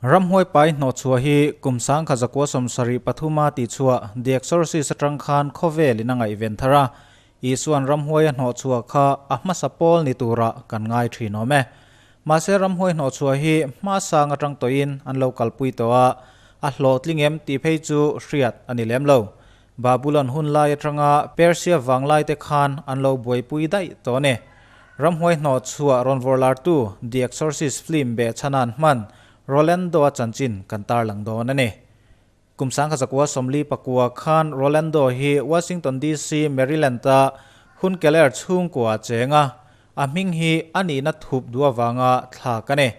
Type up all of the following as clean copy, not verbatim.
Ramhuai pai hnawhchhuah hi kum 1973-a tihchhuah The Exorcist atang khan khawvelin a ngaihven thar a, Isua'n ramhuai a hnawhchhuah kha a hmasa pawl ni turah kan ngai thin awm e. Mahse ramhuai hnawhchhuah hi hma sang atang tawhin an lo kalpui tawh a, a hlawhtling em tih phei chu hriat a ni lem lo. Babulon hun lai atanga Persia vanglai te khan an lo buaipui daih tawh a ni. Ramhuai hnawh chhuah rawn vawrlartu The Exorcist film behchhana'n hman Rolando-a chanchin kan tarlang dawn a ni. Kum 1949 khan Rolando hi Washington DC, Maryland-a Hunkeler chhungkua a cheng a, a hming hi a nihna thup duh avanga thlak a ni.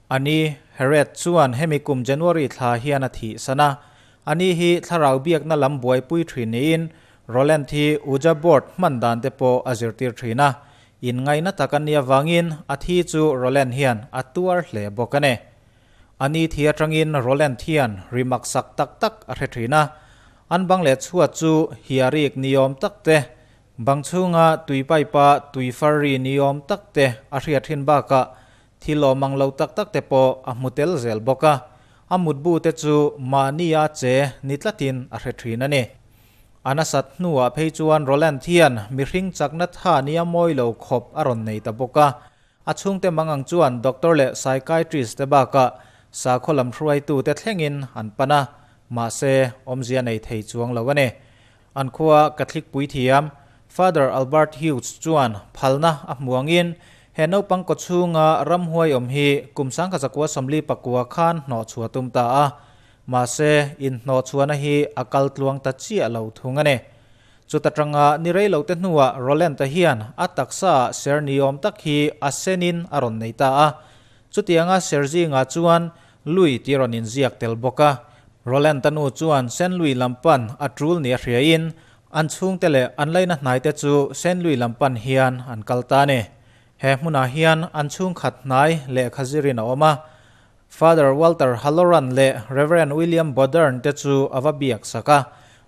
A ni, Herod chuan hemi kum January thla hian a thihsan a, a ni hi thlarau biakna lam buaipui thin niin Roland hi Ouija board hman dan te pawh a zirtir thin a, inngaihna tak a nih avangin a thi chu Roland hian a tuar hle bawk a ni. A ni thi atangin Roland hian ri maksak tak tak a hre thin a, an bang leh chhuat chu hiarik niawm tak te, bang chhunga tui pipe a tui far ri niawm tak te a hriat thin bakah Thil awm ang lo tak tak te pawh a hmu tel zel bawk a, a mutbu te chu mahnia che ni tlatin a hre thin a ni. A nasat hnuah phei chuan Roland hian mihring chakna tha nia mawi lo khawp a rawn nei ta bawk a, a chhungte mangang chuan doctor leh psychiatrist te bakah sakhaw lam hruaitu te thlengin an pan a, mahse awmzia nei thei chuang lo a ni. An khua Catholic puithiam Father Albert Hughes chuan phalna a hmu angin he naupang kawchhunga ramhuai awm hi kum 1949 khan hnawhchhuah tum ta a, mahse inhnawhchhuahna hi a kal tluang ta chiah lo thung a ni. Chuta tanga ni rei lote hnuah Roland-a hian a taksaah ser niawm tak hi a senin a rawn nei ta a, Chutianga ser zingah chuan Lui tih rawn inziak tel bawk a. Roland-a nu chuan Saint Louis lam pan a tul nia hriain an chhungte leh an laina hnaite chu Saint Louis lam pan hian an kal ta a ni. He hmunah hian an chhungkhat hnai lehkha zirin a awm a. Father Walter Halloran leh Reverend William Bodern te chu a va biak sak a.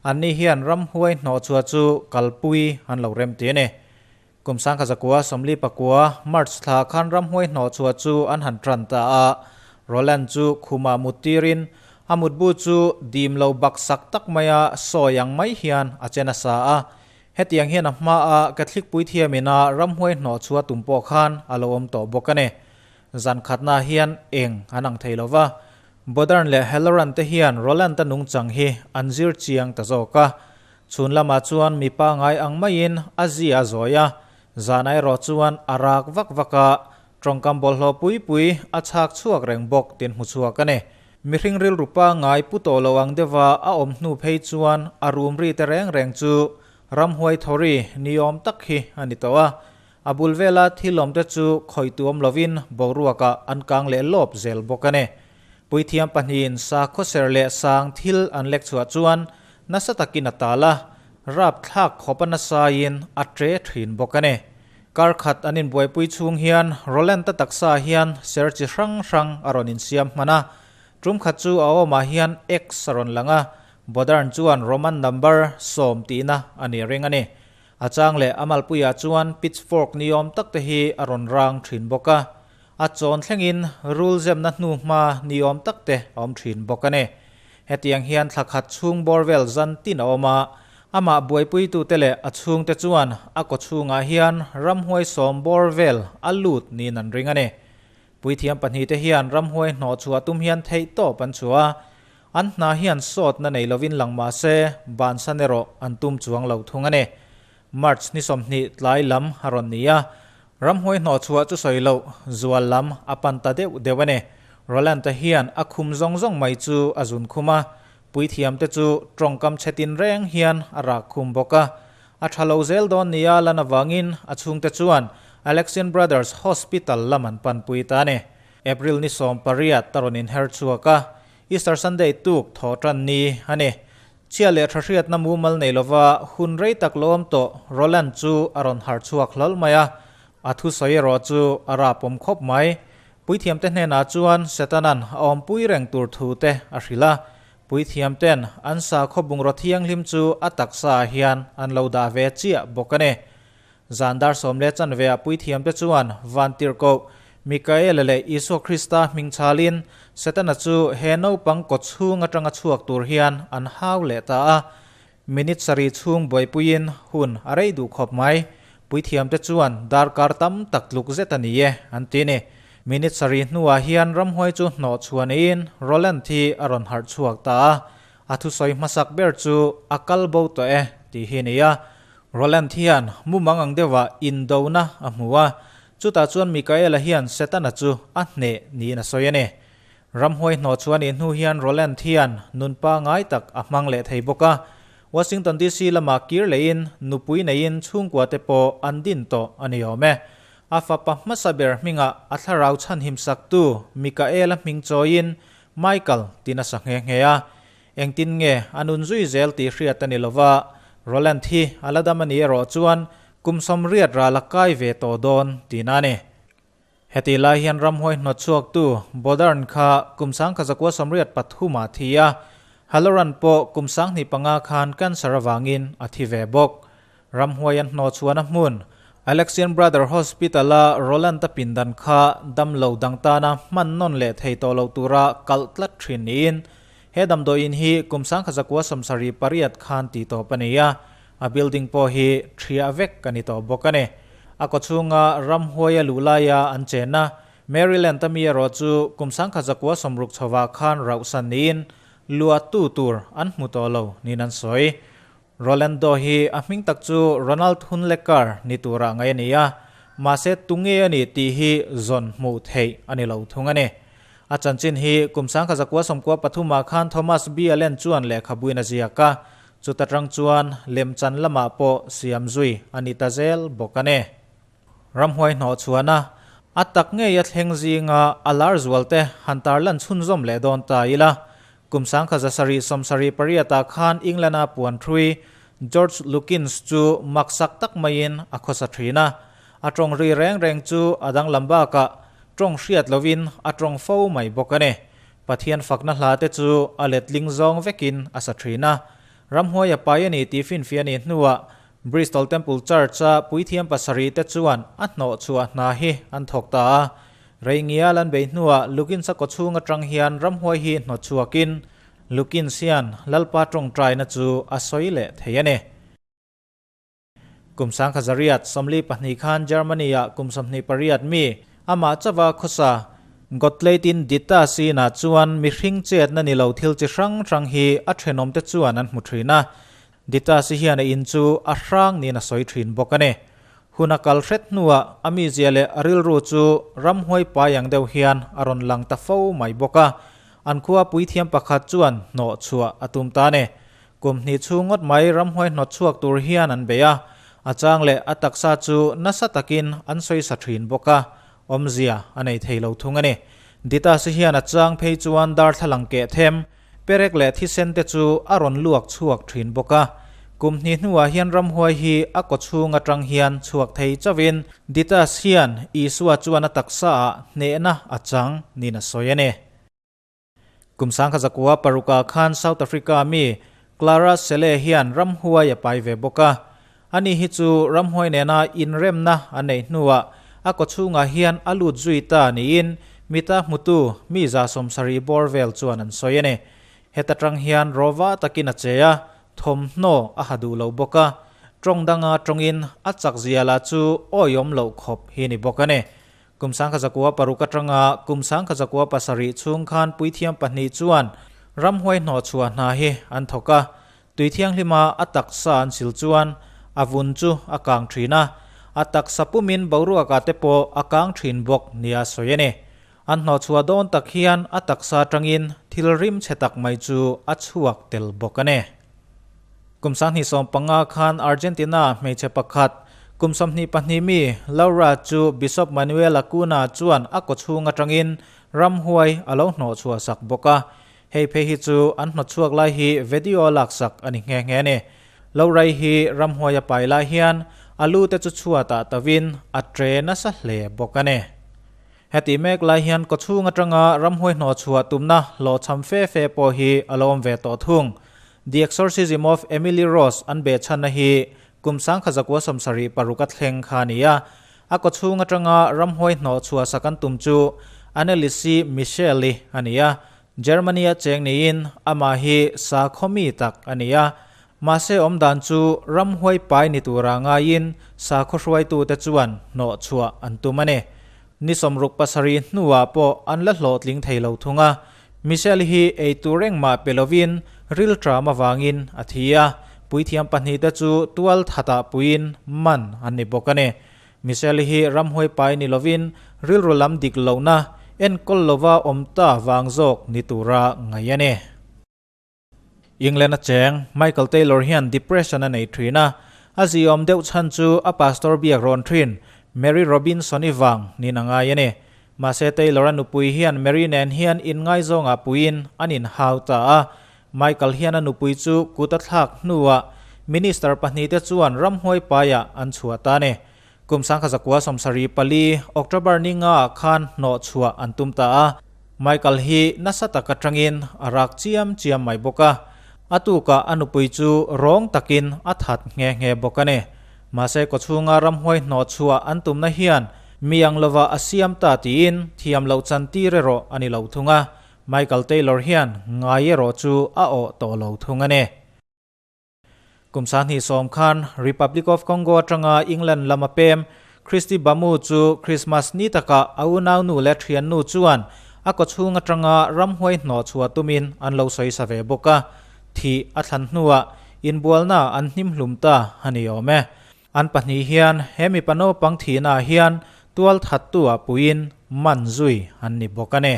Anni hian ramhuai hnawhchhuah chu kalpui an lo remti a ni. Kum 1949, March thla khan ramhuai hnawhchhuah chu an han tan ta a, Roland chu khumah mut tirin a mutbu chu dim lo bak sak tak maia sawi ang mai hian a che nasa a. Hetiang hian a hmaa Catholic puithiamina ramhuai hnawhchhuah tum pawh khan a lo awm tawh bawk a ni. Zan khatna hian eng an ang thei lo va, Bodern leh Halloran te hian Roland-a nungchang hi an zir chiang ta zawk a. Chhun lamah chuan mi pangai ang maiin a zia a zawi a, zan erawh chuan a rak vak vak a, tawngkam bawlhhlawh pui pui a chhak chhuak reng bawk tin hmu chhuak a ni. Mihring rilru pangai pu tawh lo ang deuha a awm hnu phei chuan a rum ri te reng reng chu ramhuai thawri niawm tak hi a ni tawh a, a bul vela thil awmte chu khawih tuam lovin boruakah an kang leh lawp zel bawk a ni. Puithiam pahnihin sakhaw ser leh sang thil an lek chhuah chuan nasa takin a tal a, rapthlak khawp a nasaiin a tre thin bawk a ni. Kar khat an inbuaipui chhung hian Roland-a taksa hian ser chi hrang hrang a rawn insiam hman a, tum khat chu a awmah hian X a rawn lang a, Bodern chuan Roman number sawm tihna a ni ring a ni. A chang leh a malpuiah chuan pitchfork niawm tak te hi a rawn rang thin bawk a, a chawn thlengin rul zemna hnu hma niawm tak te a awm thin bawk a ni. Hetiang hian thla khat chhung bawr vel zan tin a awm a, amah buaipuitute leh a chhungte chuan a kaw chhungah hian ramhuai sawm bawr vel a lut niin an ring a ni. Puithiam pahnihte hian ramhuai hnawhchhuah tum hian theihtawp an chhuah a, An hna hian sawtna nei lovin lang mah se, bansan erawh an tum chuang lo thung a ni. March ni 20 tlai lam a rawn ni a, ramhuai hnawhchhuah chu sawi loh, zual lam a pan ta deuh deuh a ni. Roland-a hian a khum zawng zawng mai chu a zun khum a, puithiamte chu tawngkam chhe tin reng hian a rak khum bawk a. A tha lo zel dawn nia lan avangin a chhungte chuan Alexian Brothers Hospital lam an panpui ta a ni. April ni 18 a rawn inher chhuak a, Easter Sunday tuk thaw tan ni a ni. Chhia leh tha hriatna mumal nei lova hun rei tak lo awm tawh Roland chu a rawn harh chhuak hlawl mai a, a thusawi erawh chu a rapawm khawp mai. Puithiamte hnenah chuan Setanan a awmpui reng tur thu te a hrilh a, puithiamten an sakhaw bungraw thianghlim chu a taksaah hian an lo dah ve chiah bawk a ni. Zan dar 10 leh chanve ah puithiamte chuan Vantirhkoh Mikaela leh Isua Krista hming chhalin Setana chu he naupang kaw chhung atanga chhuak tur hian an hau leh ta a. Minute sarih chhung buaipuiin hun a rei duh khawp mai. Puithiamte chuan darkar tam tak tluk zet a ni e, an ti ni. Minute sarih hnuah hian ramhuai chu hnawh chhuah neiin Roland hi a rawn harh chhuak ta a. A thusawi hmasak ber chu a kal bo tawh e tih hi a ni a. Roland hian mumang ang deuhah indona a hmu a, chutah chuan Mikaela hian Setana chu a hneh niin a sawi a ni. Ramhuai hnawh chu a nih hnu hian Roland hian nun pangai tak a hmang leh thei bawk a. Washington DC lamah kir lehin nupui neiin chhungkua te pawh an din tawh a ni awm e. A fapa hmasa ber hmingah a thlarau chhanhim saktu Mikaela hming chawiin Michael tiin a sa nghe nghe a. Engtin nge a nun zui zel tih hriat a ni lova, Roland hi a la dam a ni erawh chuan kum 80 ral a kai ve tawh dawn tihna a ni. Hetih lai hian ramhuai hnawtchhuaktu Bodern kha kum 1983 ah thi a, Halloran pawh kum 2005 khan cancer avangin a thi ve bawk. Ramhuai an hnawhchhuahna hmun, Alexian Brother Hospital-a Roland-a pindan kha damlo dang tana hman nawn leh thei tawh lo tura kalh tlat thin niin he damdawiin hi kum 1978 khan tih tawp a ni a, a building pawh hi thiah vek a ni tawh bawk a ni. A kawchhunga ramhuaia luh laia an chenna Maryland-a mi erawh chu kum 1960 chhovah khan rauhsan niin luahtu tur an hmu tawh lo niin an sawi. Rolando hi a hming tak chu Ronald Hunlekar ni tura ngaih a ni a, mahse tunge a ni tih hi zawn hmuh theih a ni lo thung a ni. A chanchin hi kum 1993 ah khan Thomas B. Allen chuan lehkhabuin a ziak a, chuta tang chuan lemchan lamah pawh siam zui a ni ta zel bawk a ni. Ramhuai hnawh chhuahna a tak ngei a thleng zinga a lar zualte han tarlan chhunzawm leh dawn ta ila. Kum 1778 ah khan England-a puan thui George Lukins chu maksak tak maiin a khawsa thin a. A tawng ri reng reng chu a danglam bakah tawng hriat lovin a tawng fo mai bawk a ni. Pathian fakna hla te chu a letling zawng vekin a sa thin a. Ramhuai a pai a ni tih finfiah a nih hnuah Bristol Temple Church-a puithiam pasarih te chuan a hnawh chhuah hna hi an thawk ta a. Rei ngial an bei hnuah Lukins-a kawchhung atang hian ramhuai hi hnawt chhuakin Lukins hian Lalpa tawngtaina chu a sawi leh thei a ni. Kum 1942 khan Germany-ah kum 28 mi amah chauha khawsa Gottleithin Dita sinah chuan mihring chetna ni lo thil chi hrang hrang hi a thenawmte chuan an hmu thin a. Dita si hian a in chu a hrang niin a sawi thin bawk a ni. Hun a kal hret hnuah a mizia leh a rilru chu ramhuai pai ang deuh hian a rawn lang ta fo mai bawk a. An khua puithiam pakhat chuan hnawh chhuah a tum ta a ni. Kum hnih chhung ngawt mai ramhuai hnawt chhuak tur hian an bei a, a chang leh a taksa chu nasa takin an sawi sa thin bawk a, awmzia a nei thei lo thung a ni. Dita si hian a chang phei chuan darthlalang keh them, Perek leh thisen te chu a rawn luak chhuak thin bawk a. Kum hnih hnuah hian ramhuai hi a kawchhung atang hian chhuak thei chauhin Ditas hian Isua chuan a taksaah hnehna a chang niin a sawi a ni. Kum 1906 khan South Africa mi Clara Sele hian ramhuai a pai ve bawk a. Ani hi chu ramhuai nena inremna a neih hnuah a kawchhungah hian a lut zui ta niin mita hmutu mi 70 bawr vel chuan an sawi a ni. Heta tang hian rawva takin a che a, thawmhnaw a ha duh lo bawk a, tawng danga tawngin a chak zia lah chu awihawm loh khawp hi ni bawk a ni. Kum 1906 atanga kum 1907 chhung khan puithiam pahnih chuan ramhuai hnawhchhuah hna hi an thawk a, Tui thianghlima a taksa an sil chuan a vun chu a kang thin a, a taksa pumin boruakah te pawh a kang thin bawk nia sawi a ni. An hnawhchhuah dawn tak hian a taksa atangin thil rim chhe tak mai chu a chhuak tel bawk a ni. Kum 2015 khan Argentina hmeichhe pakhat, kum 22 mi Laura chu Bishop Manuel Acuna chuan a kawchhung atangin ramhuai a lo hnawhchhuah sak bawk a. Hei phei hi chu an hnawtchhuak lai hi video laksak a ni nghe nghe a ni. Lo rai hi ramhuai a pai lai hian a lu te chu chhuatah tavin a tre nasa hle bawk a ni. Heti mek lai hian kawchhung atanga ramhuai hnawhchhuah tumna hlawhchham fe fe pawh hi a lo awm ve tawh thung. The Exorcism of Emily Rose an behchhanna hi kum 1976 a thleng kha a ni a. A kawchhung atanga ramhuai hnawh chhuah sak an tum chu Anneliese Michel-i a ni a, Germany-a cheng niin amah hi sakhaw mi tak a ni a. Mahse awmdan chu ramhuai pai ni tura ngaiin sakhaw hruaitute chuan hnawh chhuah an tum a ni. Ni 67 hnuah pawh an la hlawhtling thei lo thung a, Michelle hi ei tur engmah pe lovin rilṭam avangin a thi a, puithiam pahnihte chu tual thatah puiin man an ni bawk a ni. Michelle hi ramhuai pai ni lovin rilru lam dik lohna enkawl lova awm ta vang zawk ni tura ngaih a ni. England a cheng, Michael Taylor hian depression a nei thin a, a ziawm deuh chhan chu a pastor biak rawn thin Mary Robinson-i vang niin a ngai a ni. Mahse Taylor-a nupui hian Mary nen hian inngaizawngah puiin an inhau ta a, Michael hian a nupui chu kut a thlak hnuah minister pahnihte chuan ramhuai paiah an chhuah ta a ni. Kum 1974, October ni ngaah khan hnawh chhuah an tum ta a, Michael hi nasa tak atangin a rak chiam chiam mai bawk a, a tukah a nupui chu rawng takin a that nghe nghe bawk a ni. Mahse kawchhunga ramhuai hnawh chhuah an tumna hian mi ang lova a siam ta tiin thiam loh chan tir erawh a ni lo thung a, Michael Taylor hian ngai erawh chu a awh tawh lo thung a ni. Kum 2010 khan Republic of Congo atanga England lama pem Christy Bamu chu Christmas ni takah a unaunu leh thiannu chuan a kawchhung atanga ramhuai hnawh chhuah tumin an lo sawi sa ve bawk a, thih a thlan hnuah inbualna an hnim hlum ta a ni awm e. An pahnih hian he mipa naupang thihnaah hian tual thattu ah puiin man zui an ni bawk a ni.